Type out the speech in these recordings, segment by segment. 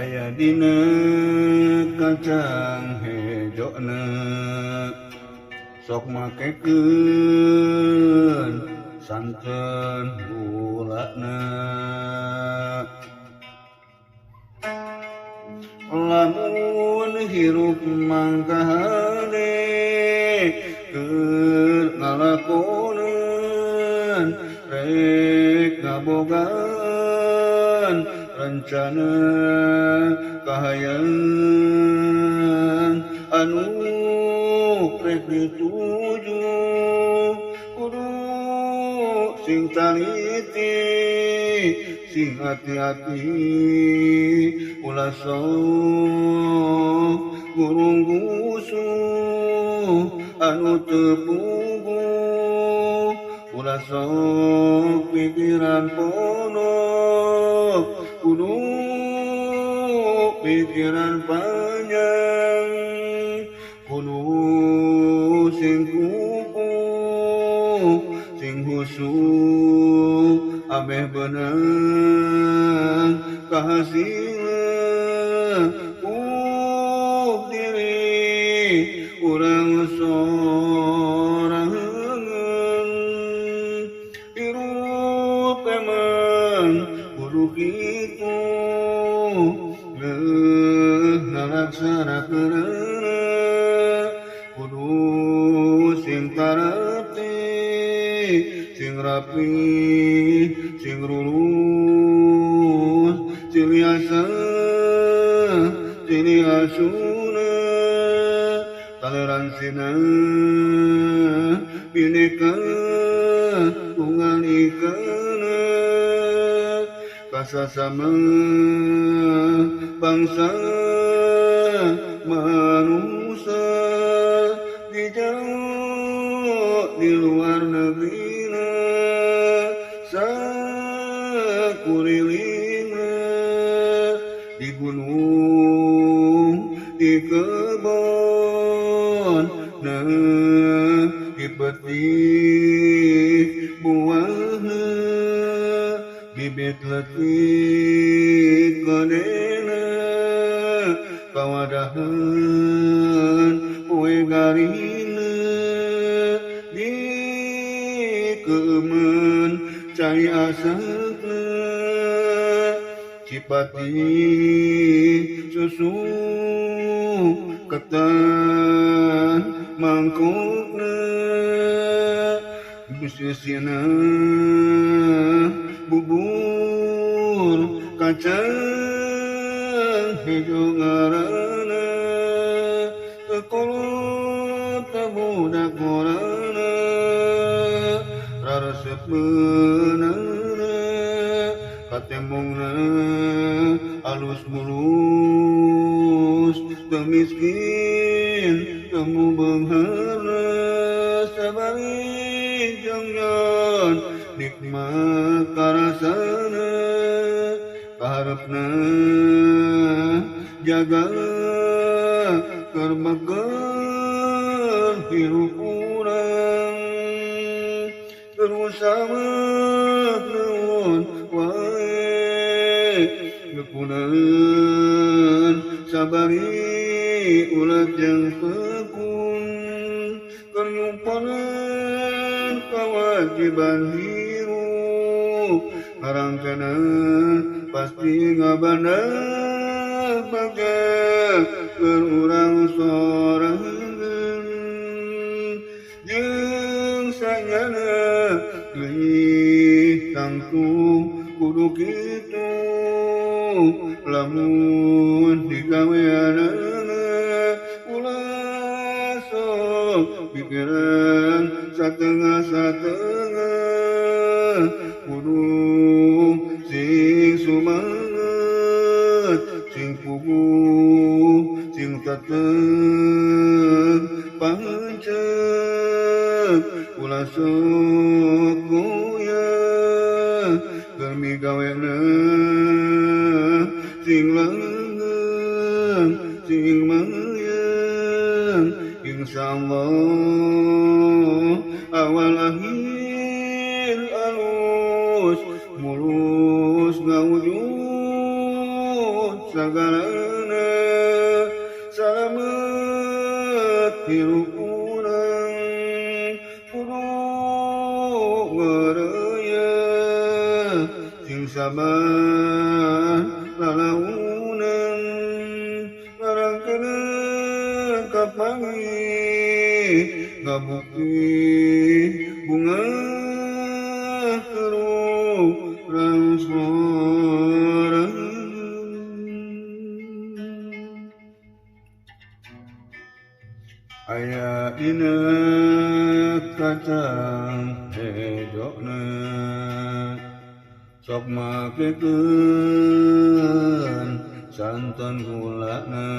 Aya dina kacang hejona, sok makekeun santen gulana. Lamun hirup mangkahade keur ngalakoneun, rek ngabogaan rencana kahayang anu rek dituju, kudu sing taliti, sing hati-hati, ulah sok gurung gusuh anu teu puguh, ulah sok pikiran ponok, kudu pikiran panjang, kudu sing kukuh, sing husu ameh beunang kahasilna ku diri urang sorangan. Hirup emang kudu kitu, geus ngalaksanakeunana, kudu sing tarati, sing rapi, sing lurus, silih asah, silih asuna, toleransina bineka tunggal ikana, kasasama bangsa manusia di jauh di luar negeri, sakurilingna di gunung, di kebon, nah dipetik buahna, bibit letik kadena, kawadahan poe garina, di keumeun cai asakna, cipati susu ketan mangkukna, bisnisna bubur kacang hejo ngaranna, kekolot ka budak ngorana, raresep meunangna, katembongna alus mulus, teu miskin teu beungharna, sabalik jongjon nikmat karasana, kaharepna jaga keur beger hirup urang, terus naon wae nekunan, sabari ulah jeung tekun, keur nyumponan kewajiban hirup, ngarangkana pasti ngabandag bagja keur urang sorangan, jeung sanyana leuwih tangtu kudu kitu, lamun digaweanana ulah sok pikiran satengah-satengah, kudu sing sumanget, sing puguh, sing tetep panceg, ulah sok goyah keur migawena sing langgeng, sing mayang, insyaallah awal akhir alus mulus ngawujud sagala. sabar lalaunan ngarangkeun kapanggih ngabukti bunga keruh rangsoran. Aya dina kacang hejona sok makekeun santan gulana.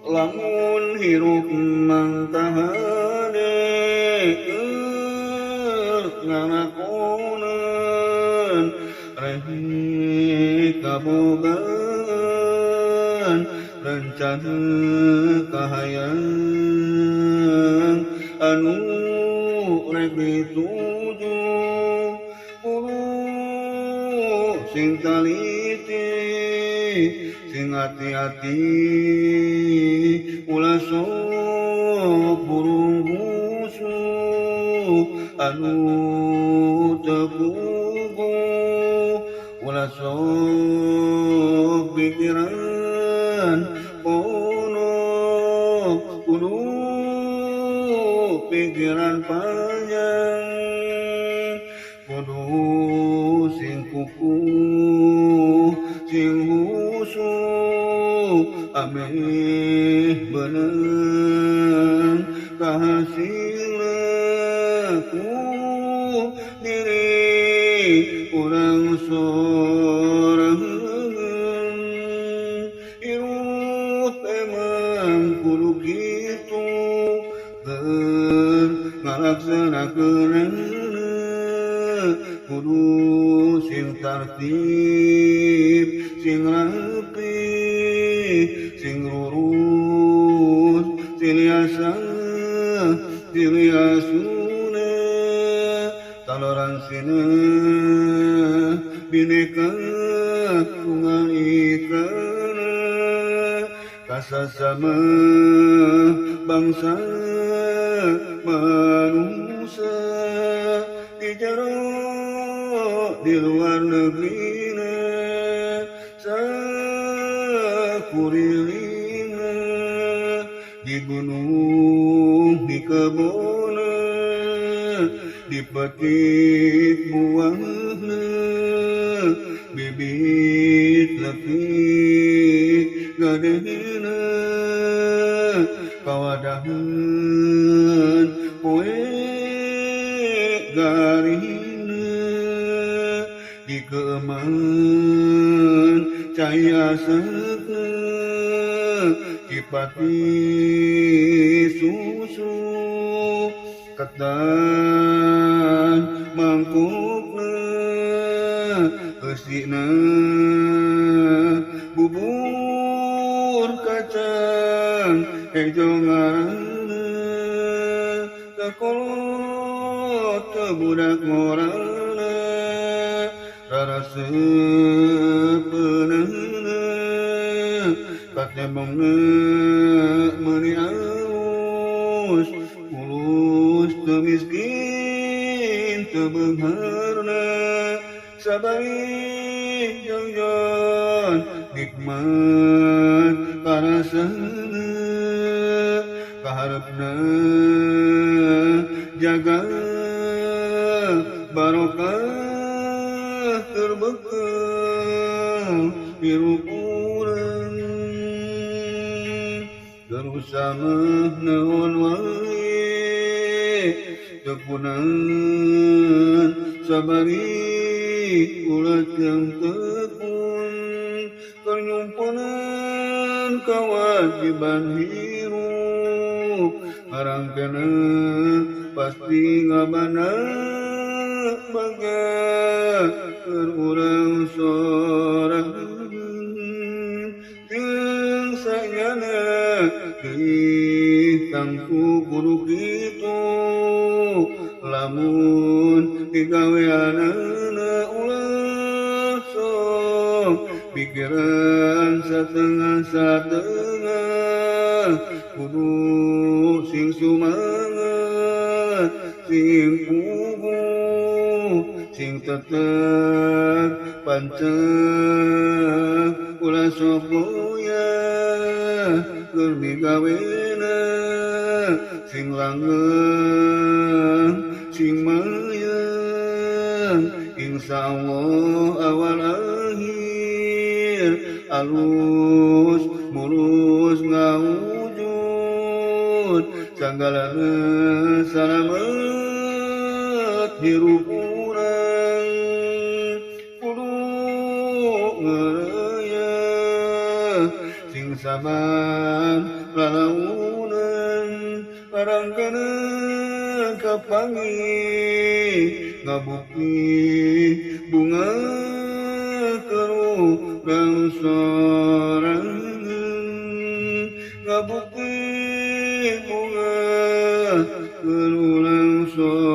Lamun hirup mangkahade keur ngalakonan reh kabogaan rencana kahayang anu rek dituju kudu sing taliti sing hati-hati ulah sok burung busu anu teu puguh ulah sok pikiran pono kudu pikiran panjang kudu sing kukuh sing husu ameh beunang kahasilna ku diri urang sorangan. Hirup emang kudu kitu keur ngalaksanakeunana kudu sing tartib sing rapi sing lurus siliasa siliasuna toleransina bineka tunggal ikana kasasama bangsa manusia di jero di luar negeri sakurilingna di gunung di kebon dipetik buahna bibit lekik gadehna kawadahan poe garina di keeman cahaya sakna cipati susu ketan mangkukna eusina bubur kacang hejo ngaranna kakolot teu budak ngorana rarasepeunana katembongna meuni alus mulus teu miskin teu beungharna sabari jongjon nikmat karasana kaharepna jaga barokah terbekal hirup urang terusama naon wae tekunan sabari ulah yang tekun kernyumpunan kewajiban hirup harangkana pasti ngabana baga keur urang sorangan jeung sanyana deui tangtu kudu kitu lamun digaweanana ulah sok pikiran satengah-satengah kudu sing sumangat sing puguh sing tetep panceg ulah sopoya keur migawena sing langgeng sing mayeng insyaallah awal akhir alus mulus ngawujud sanggalana salamet hirup urang kudu ngaraya sing sabar lalaunan barangkana kapanggih ngabukti bunga keur sorangan ngabukti bunga keur urang sorangan.